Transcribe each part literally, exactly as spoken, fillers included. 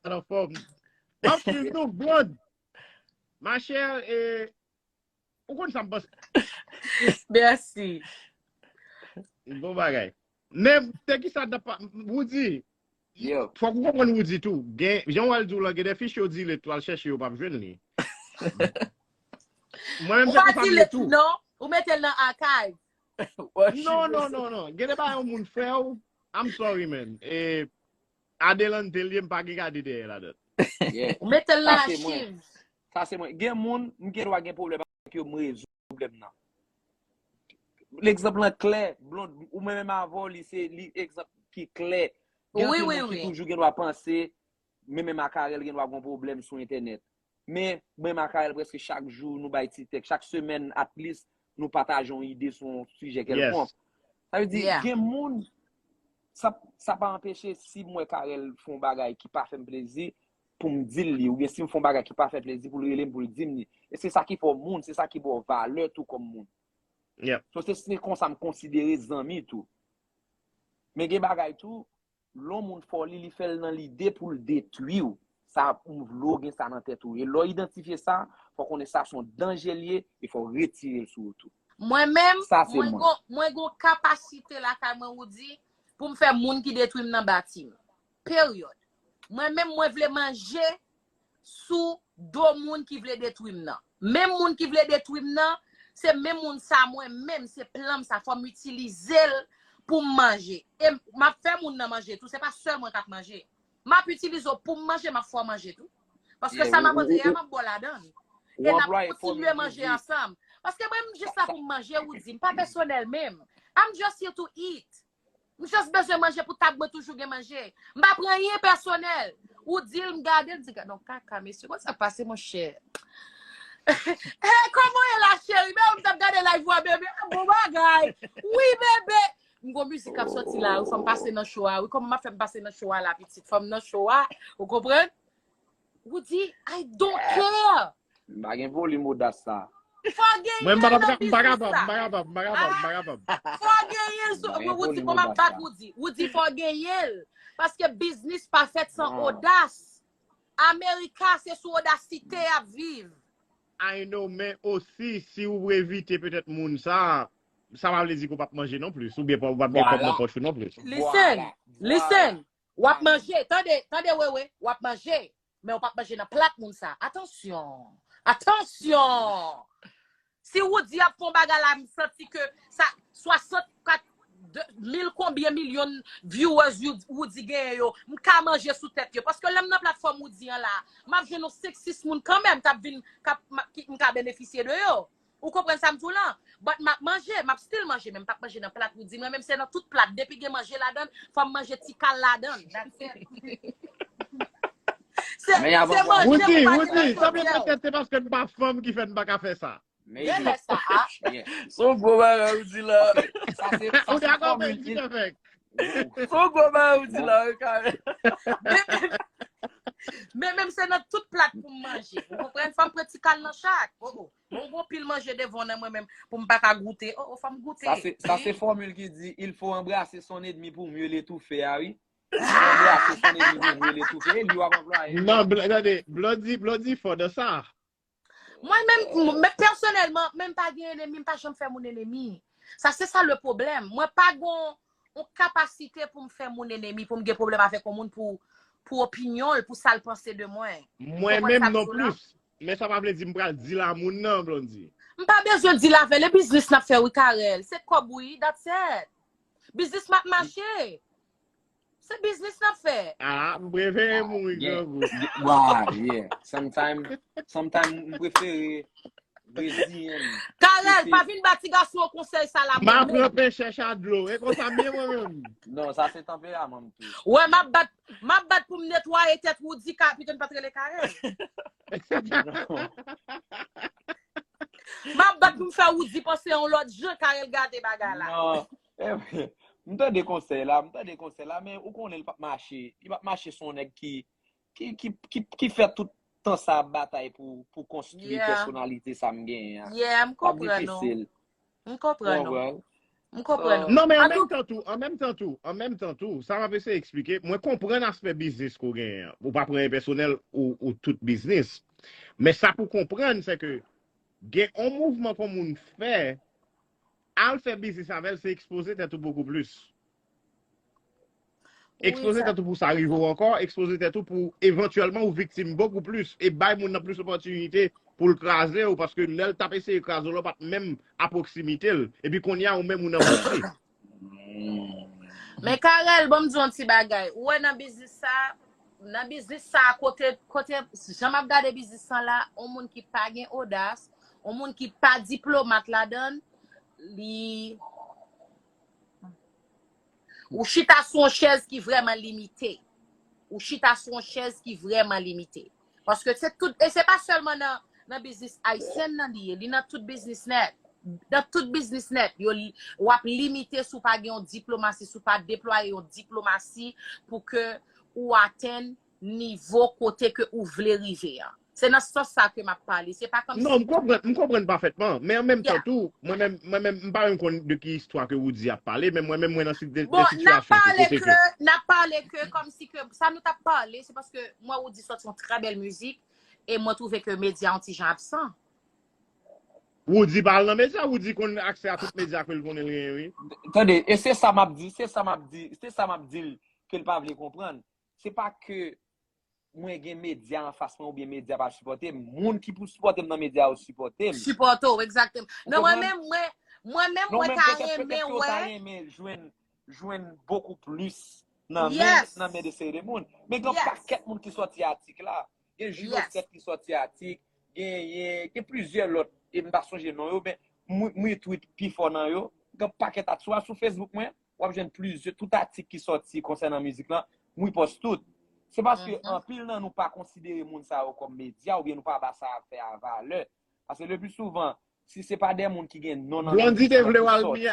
An fòm. M ap swiv nou, Blonde. Ma chère, e, ou konn sa m panse. Mèsi. Bon bagay. Men, te ki sa t ap pa-, Woody, Yo, fòk ou konprann Woody tou. Gen, jan w al di w lan, gen de fich yo di l tou, al chèche yo, p ap jwenn li. Mwen menm Ou se pa konsa m di ye l tou. Non, ou mete l nan akay. Non, non, non, non. Gen de bagay yon moun fè w, I'm sorry, man. E adelante l ye, m pa gen gade dèyè ladan. yeah. Ou mete l nan Sa se mwen. achiv. Sa se mwen. Gen moun, m gen dwa gen pwoblèm avèk yo, m rezoud pwoblèm nan. Legzanp lan klè, Blonde, ou menm avè w, li se li egzanp ki klè. Gen Wi, anpil wi, moun ki wi. Toujou gen dwa panse, men menm ak Carel gen dwa gon pwoblèm sou entènèt. Men, mwen menm ak Carel, prèske chak jou, nou bay ti tèks. Chak semèn, at least, nou pataje yon ide sou yon sijè kèlkonk. Yes. Sa vle di, Yeah. Gen moun, sa, sa pa anpeche si mwen Carel fè yon bagay ki pa fè m plezi, pou m di l li, oubyen si m fè yon bagay ki pa fè plezi pou l rele m, pou l di m li. E se sa ki fè w moun, se sa ki ba w valè tou kòm moun. Yep. So, se, se konsa m konsidere zanmi tou. Men gen bagay tou, lè yon moun fè w li, li fè l nan lide pou l detwi w. Sa, m vle w gen sa nan tèt ou. E lè w idantifye sa, fò w konnen sa se yon danje l ye, e fò w retire l sou ou tou. Mwen menm, Sa se mwen mwen. Gon, mwen gon kapasite lakay mwen, Woody, pou m fè moun ki detwi m nan bati m. Peryòd. Mwen menm, mwen vle manje sou do moun ki vle detwi m nan. Menm moun ki vle detwi m nan, se menm moun sa mwen menm, se plan m sa, fò m itilize l pou m manje. E m ap fè moun nan manje tou, se pa sèl mwen k ap manje. M ap itilize w pou m manje, m ap fè w manje tou. Paske Yeah, sa m ou- ap manje ou- a, m ap bò ladan. Ou E n ap anplwaye kontinye fòmil manje Woody. Ansanm. Paske mwen, m jis la pou m manje, Woody. M pa pèsonèl menm. I'm just here to eat. M just bezwen manje pou tab mwen toujou gen manje. M pa pran anyen pèsonèl. Woody, m gade, m di, "Gad yon kaka, mesye, kòman sa pase, monchè?" Hey, kòman w ye la, cheri? Men w t ap gade live ou a, bebe. Ah, bon bagay. Wi, bebe. M gon mizik k ap soti la, wi, fò m pase nan show a, wi. Kòman m ap fè m pase nan show a la, pitit? Fò m nan show a, ou konprann? Woody, I don't care. M pa gen volim odas sa. Fò genyen Mwen, m pa nan m pa biznis kapab, la. m pa kapab, m pa kapab, m pa kapab. Fò genyen l sou. Mwen Woody, volim kòman m ap odas bat la. Woody? Woody, fò genyen l. Paske biznis pa fèt san Ah. odas. Amerika, se sou odasite y ap viv. I know, men osi, si ou evite petèt moun sa, sa pa vle di ke w p ap manje non plis, oubyen w p ap gen kòb nan Vwala. Pòch ou non plis. Listen, Vwala. Listen, w ap Vwala. Manje, tande, tande, Wewe, w ap manje, men w p ap manje nan plat moun sa. Atansyon, atansyon. Si Woody ap fè yon bagay la, m santi ke sa, swasannkat mil konbyen milyon viewers Woody genyen yo, m ka manje sou tèt yo. Paske lè m nan platfòm Woody an la, m ap jwenn yon senk sis moun kanmenm k ap vin, k ap, m ap, ki, m ka benefisye de yo. Ou konprann sa m di w lan? But m ap manje, m ap still manje, men m p ap manje nan plat Woody. Mwen menm se nan tout plat, depi gen manje ladan, fò m manje ti kal ladan. That's it. Se Men y a se bon manje Woody, pou pa Woody, gen sa vle manje. Petèt se paske m pa fanm ki fè m pa ka fè sa. Men Gen lè sa, a. Yeah. Se yon gwo bagay ou di la. Sa se sa Ou se dakò, fòmil men ki fè fèk. Se yon gwo bagay ou di la, wi, Carel. Men, men, men menm se nan tout plat pou m manje. Ou konprann? Fò m pran ti kal nan chak. Oh, oh. Bon, bon pil manje devan nan mwen menm pou m pa ka goute. Oh, oh, fò m goute. Sa se, sa se fòmil ki di, il faut embrasser son ennemi pour mieux l'étouffer, a wi. Il faut embrasser son ennemi pour mieux l'étouffer. E li w ap anplwaye. Non, Bl- tande, Blondie, Blondie fò nan sa. Mwen menm, men pèsonèlman, menm pa gen enemi, m pa janm fè moun enemi. Sa se sa le pwoblèm. Mwen pa gon yon kapasite pou m fè moun enemi, pou m gen pwoblèm avèk yon moun pou, pou opinyon l, pou sa l panse de mwen. Mwen Konprann menm sa m non di w la? Plis. Men sa pa vle di m pral di la moun nan, Blondie. M pa bezwen di l avè l, e biznis n ap fè wi, Carel. Se kòb wi, that's it. Biznis m ap mache. Se biznis n ap fè. Ah, m prefere mouri Yeah. grangou. Wa, yeah. Sometimes, sometimes m prefere reziyen m. Carel, Ese- pa vin ba ti gason an konsèy sa la M ap mwen menm. Ranpe chèch a dlo. E konsa m ye mwen menm. Non, sa se tanperaman m tou. Wè, m ap bat, m ap bat pou m netwaye tèt Woody ka, pito n pa t rele Carel. M ap bat pou m fè Woody panse yon lòt jan Carel gade bagay la. Non. Eh, m tande konsèy la, m tande konsèy la, men ou konnen li p ap mache. Li p ap mache sou yon nèg ki, ki, ki, ki, ki fè tout tan sa ap batay pou, pou konstwi Yeah. pèsonalite sa m genyen an. Yeah, m L ap konprann ou. Difisil. M konprann ou. Konprann? M konprann. Non, men an menm tan tou, an menm tan tou, an menm tan tou, sa m ap eseye eksplike, mwen konprann aspè biznis ke w genyen an. Ou pa pran pèsonèl ou, ou tout biznis. Men sa pou konprann, se ke gen yon mouvman ke yon moun fè, al fè biznis avè l, se ekspoze tèt ou bokou plis. Ekspoze tèt ou pou sa rive w ankò, ekspoze tèt ou pou evantyèlman ou viktim bokou plis e bay moun nan plis opòtinite pou l kraze w, paske lè l t ap eseye kraze w la, w pa t menm a pwoksimite l. Epi kounye a, ou menm ou nan bouke. Men Carel, bon, m di yon ti bagay. Ou wè nan biznis sa, nan biznis sa, kote, kote, jan m ap gade biznis sa la, yon moun ki pa gen odas, yon moun ki pa diplomat ladan, li, ou chita sou yon chèz ki vrèman limite. Ou chita sou yon chèz ki vrèman limite. Paske se tout, e se pa sèlman nan, nan biznis ayisyen nan li ye, li nan tout biznis nèt. Nan tout biznis nèt, yo, w ap limite si w pa gen yon diplomasi, si w pa deplwaye yon diplomasi pou ke ou atenn nivo kote ke ou vle rive an. Se nan sans sa ke m ap pale. Se pa kòmsi. Non, m konprann, m konprann pafètman. Men an menm tan tou, mwen menm, mwen menm, m pa menm konn de ki istwa ke Roody ap pale, men mwen menm, mwen nan si- de, de sitiyasyon tou kote ke. N ap pale ke kòmsi ke sa nou t ap pale, se paske mwen Roody sòti yon trè bèl mizik, e mwen twouve ke medya yon ti jan absan. Roody pa al nan medya, Roody konn aksè a tout medya ke l konnen l genyen, wi. Tande, e se sa m ap di, se sa m ap di, se sa m ap di l ke l pa vle konprann. Se pa ke mwen gen medya anfas mwen oubyen medya pa sipòte m. Moun ki pou sipòte m nan medya yo sipòte m. Sipòte w, egzakteman. Non, mwen menm, mwen, mwen menm, mwen ta renmen wè. Yo ta renmen jwenn, jwenn bokou plis nan men, nan men de seri de moun. Men gen yon pakèt moun ki sòti atik la. Gen Juno Sèt ki sòti atik, genyen, gen plizyè lòt, e m pa sonje non yo, men m retweet pifò nan yo. Gen yon pakèt atik. Si w al sou Facebook mwen, w ap jwenn plizyè, tout atik ki sòti konsènan mizik lan, m repost tout. Se paske anpil nan nou pa konsidere moun sa yo kòm medya oubyen nou pa ba sa afè a valè. Paske le pli souvan, si se pa de moun ki gen non nan mizik lan ki sòti. Blondy te vle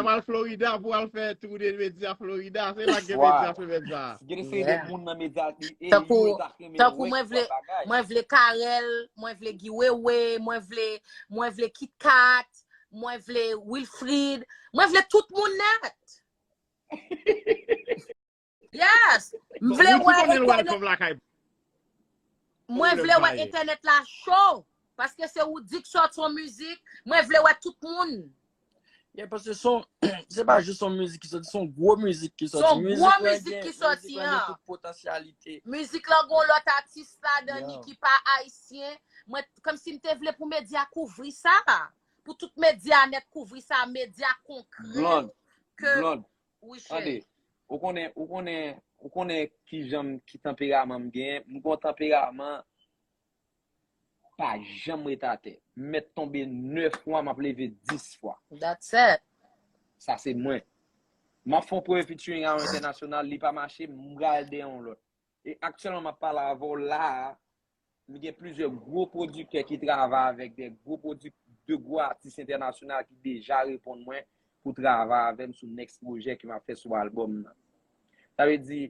w al Florida pou w al fè tou de medya Florida. Se la k gen medya semèn sa. Gen de seri de moun nan medya ki e yo ta renmen wè ki bagay. Mwen vle Carel, mwen vle Guy Wewe, mwen vle, mwen vle Kit Kat, mwen vle Wilfrid, mwen vle tout moun nèt. Yes! M vle wè entènèt. Mwen vle wè entènèt la cho. Paske se Roody k sòti yon mizik. Mwen vle wè tout moun. Yeah, paske se yon, se pa jis yon mizik ki sòti, se yon gwo mizik ki sòti. Se yon gwo mizik ki sòti an. Tout potansyalite. Mizik lan gon lòt atis ladan li ki pa ayisyen. Mwen, kòmsi m te vle pou medya kouvri sa. Pou tout medya nèt kouvri sa, medya konkrè. Blonde, Blonde, tande, ou konnen, ou konnen, ou konnen ki jan m, ki tanperaman m genyen. M gon tanperaman pa janm ret atè. M mèt tonbe nèf fwa, m ap leve dis fwa. That's it. Sa se mwen. M ap fè yon premye featuring a yon entènasyonal, li pa mache, m pral dèyè yon lòt. E aktyèlman m ap pale avè w la a, m gen plizyè gwo pwodiktè ki travay avèk de gwo pwodik, de gwo atis entènasyonal ki deja reponn mwen pou travay avè m sou next pwojè ke m ap fè sou albòm nan. Sa vle di,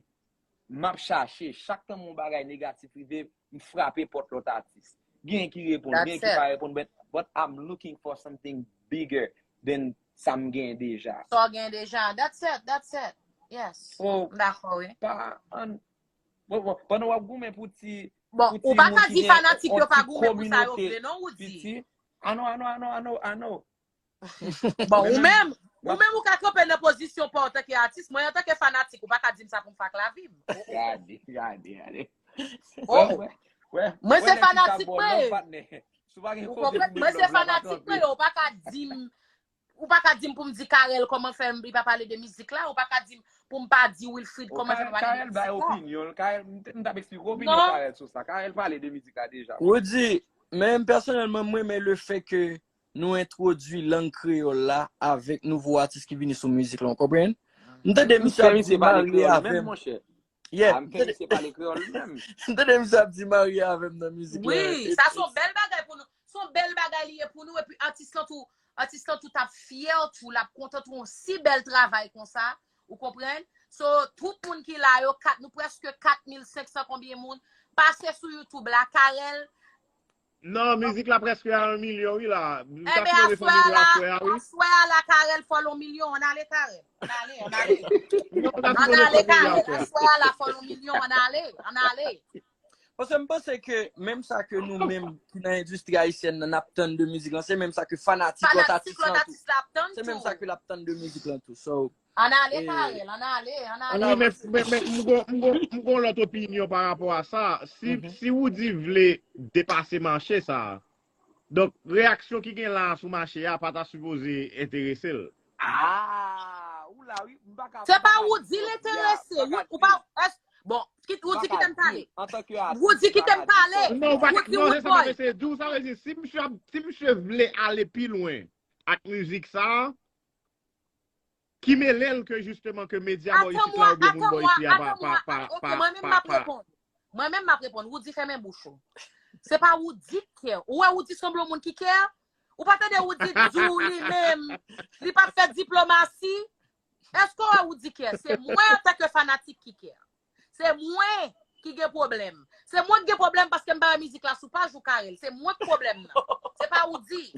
m ap chache, chak tan yon bagay negatif rive, m frape pòt lòt atis. Gen ki reponn, gen ki pa reponn, but, but I'm looking for something bigger than sa m gen deja. Sa w gen deja. That's it, that's it. Yes. M dakò, wi. Pa, an, bon, bon, pandan w ap goumen pou ti, Bon, ou pa ka di fanatik yo pa goumen pou sa yo vle, non, Roody. Piti. I know, I know, I know, I know, I know. Bon, ou menm, ou menm ou ka kanpe nan pozisyon pa w antanke atis, mwen antanke fanatik, ou pa ka di m sa pou m fak lavi m. Gade, gade, gade. Oh, mwen se fanatik mwen. Mwen se fanatik mwen, ou pa ka di m, ou pa ka di m pou m di Carel kòman fè li pa pale de mizik la, ou pa ka di m pou m pa di Wilfrid kòman fè pa pale de mizik la. Carel bay opinyon l, Carel, m t ap eksplike opinyon Carel sou sa. Carel pale de mizik la deja. Roody, men pèsonèlman, mwen renmen le fè ke nou entwodui lang kreyòl la avèk nouvo atis ki vini sou mizik la, w konprann? M tande misye ap di marye avè m. Yeah, m tande misye ap di marye avè m nan mizik la. Wi, sa se yon bèl bagay pou nou. Se yon bèl bagay li ye pou nou. Epi atis lan tou, atis lan tou t ap fyè tou, l ap kontan tou yon si bèl travay konsa. Ou konprann? So, tout moun ki la yo, kat, nou prèske kat mil senk san konbyen moun. Pase sou YouTube la, Carel, Non, mizik la prèske a yon milyon, wi, la. M t ap Enben, fè de fè aswè a milyon la, aswè a, wi. Aswè a la, Karèl fòl yon milyon. Ann ale, Karèl. Ann ale, ann ale, ann ale. Non, m t ap Ann fè de ale, fè milyon Karèl. aswè a. Aswè a la, fòl yon milyon. Ann ale, ann ale. Paske m panse ke menm sa ke nou menm ki nan endistri ayisyèn nan n ap tann de mizik lan, se menm sa ke fanatik lòt Fanatik atis lòt lan tou. Atis la ap tann Se menm tou. Sa ke l ap tann de mizik lan tou. So, Ann ale, e, Karèl, ann ale, ann Ann ale. Wi, ale. Men, men, men m gon- m gon- m gon lòt opinyon pa rapò a sa. Si, Mhm. Si Roody vle depase mache sa, donk reyaksyon ki gen la sou mache a pa ta sipoze enterese l. Ah, ou la, wi. M pa ka- Se m pa pa ka- Roody l ya, enterese, m pa wi. ka Ou pa, es- bon, kit, Roody kite m pale. Antanke atis, Roody kite m pale. Non, ou pa ka, Roody non, se sa m ap Roodboy. eseye di w, sa vle di, si misye ap- si misye vle ale pi lwen ak mizik sa, ki mele l ke jisteman ke medya bò Atan isit mwa, la oubyen moun atan bò mwa, isit a pa, atan pa, mwa. pa, Ok, pa, mwen menm pa, m ap pa. Reponn. Mwen menm m ap reponn. Roody fèmen bouch ou. Se pa Roody k kè. Ou wè Roody sanble yon moun ki kè? Ou pa tande Roody di w li menm, li pa fè diplomasi? Èske w wè Roody kè? Se mwen antanke fanatik ki kè. Se mwen ki gen pwoblèm. Se mwen ki gen pwoblèm paske m pa wè mizik la sou paj ou, Karèl. Se mwen k pwoblèm nan. Se pa Roody.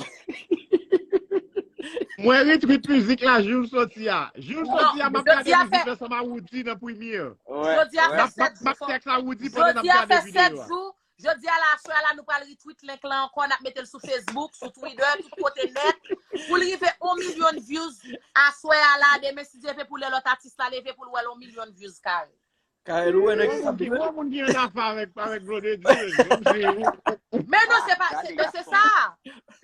Mwen retweet mizik la jou l soti a. Jou l Non, soti a, m ap jodi gade a mizik fè- la sa m a Roody nan premye. Wè, Jodi a wè. fè M ap, m sèt ap, m ap jou. tèks a Roody pandan n ap Jodi a gade fè sèt videyo a. Jou. Jodi a la, aswè a la, nou pral retweet link lan ankò, n ap mete l sou Facebook, sou Twitter, tout kote nèt, pou l rive yon milyon views aswè a la, demen si Dye vle pou lè lòt atis la leve pou l wè l yon milyon views, Karèl. Karèl, ou wè nèg ki Ou ap ki wè moun ki an afè avèk, avèk Blondedy, men, Men non, se pa, se, Gade men se gason. Sa.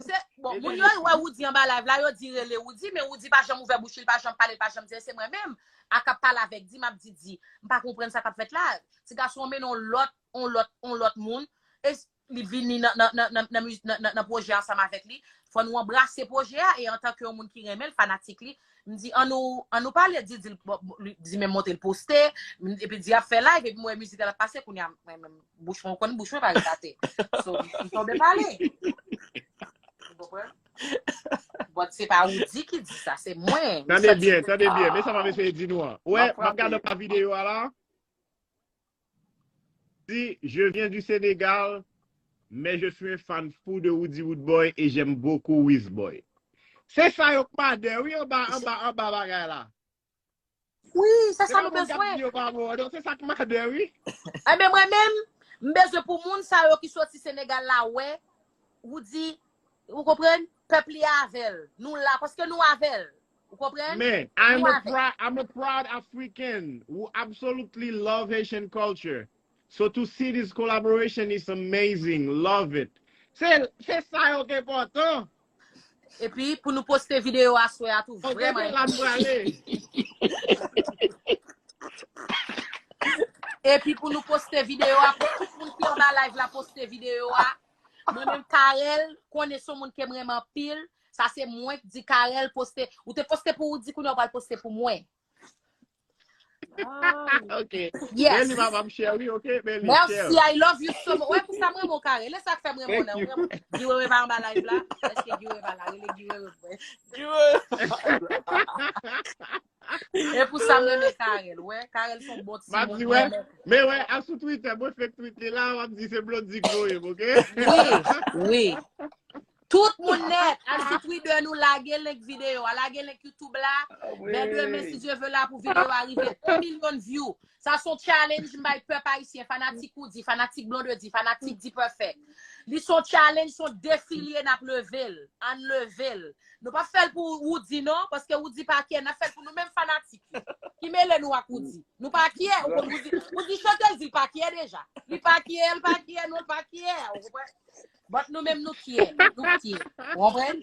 Se, bon, moun yo wè Roody anba live la, yo di rele Roody, men Roody pa janm ouvè bouch li, li pa janm pale, li pa janm di, se mwen menm, a k ap pale avèk Di, m ap di, Di, m pa konprann sa k ap fèt la. Ti gason an mennen yon lòt, yon lòt, yon lòt moun, e li vini nan, nan, nan, nan, nan, nan, nan, nan pwojè ansanm avèk li. Fò nou anbrase pwojè a, e antanke yon moun ki renmen l, fanatik li, m di, an nou, an nou pale, Di, di, l- bon, li- Di menm monte l poste, m- epi Di ap fè live, epi m wè mizik la ap pase, kounye a, mwen menm, bouch mwen, ou konn bouch mwen pa retate. So, m tonbe pale. Ou konprann? But se pa Roody ki di sa, se mwen. Tande byen, tande byen. Men sa m ap eseye di nou an. Wè, m ap gade anba videyo a la. Di, je viens du Sénégal, mais je suis un fan fou de Roody Roodboy et j'aime beaucoup Wizboy. Se sa yo k mande, wi, anba, anba, anba bagay la. Wi, se Se sa pa nou moun k ap bezwen. Di yo pa bon, non, se sa k mande, wi. Enben, mwen menm, m bezwen pou moun sa yo ki soti Senegal la wè, ou di, ou konprann, pèp li avè l. Nou la, paske nou avè l. Ou konprann? Man, I'm Nou a, avè l. prou- I'm a proud African who absolutely love Haitian culture. So to see this collaboration is amazing. Love it. Se se sa yo ki enpòtan. Epi, pou nou poste videyo aswè a tou, Ok, vrèman. Se la m prale. Epi, pou nou poste videyo a, pou tout moun ki anba live la poste videyo a. Mwen menm, Karèl, konnen se yon moun ke m renmen anpil. Sa se mwen ki di Karèl poste. Ou te poste pou Roody, kounye a w pral poste pou mwen. Ok. Yes. Beli, papa m cheri, ok? Beli, Merci, cheri. I love you so much. Wè, pou sa mwen, mon Karèl. E sa k fè mwen, mon nan. Guy Wewe pa anba live la. Èske Guy Wewe pa la? Rele Guy Wewe, mwen. E pou sa mwen renmen Karèl. Wè, Karèl se yon bon ti M ap moun. Di, wè, men wè, al sou Twitter, mwen fake tweet li la, m ap di se Blondedy k voye m, ok? Wi, wi. Tout moun nèt, al sou Twitter nou, lage link videyo a, lage link YouTube la. Bèl demen, si Dye vle, la pou videyo a rive yon milyon view. Sa se yon challenge m bay pèp ayisyen, fanatik Roody, fanatik Blondedy, fanatik D-Perfect. Li se yon challenge, se yon defi li ye, n ap leve l. Ann leve l. Nou p ap fè l pou Roody non, paske Roody pa kè, n ap fè l pou nou menm fanatik yo. Ki mele nou ak Roody? Nou pa kè, ou konn Roody, Roody chante, l di l pa kè deja. Li pa kè, l pa kè, non, l pa kè. Ou konprann? But nou menm nou kè, nou kè. Ou konprann?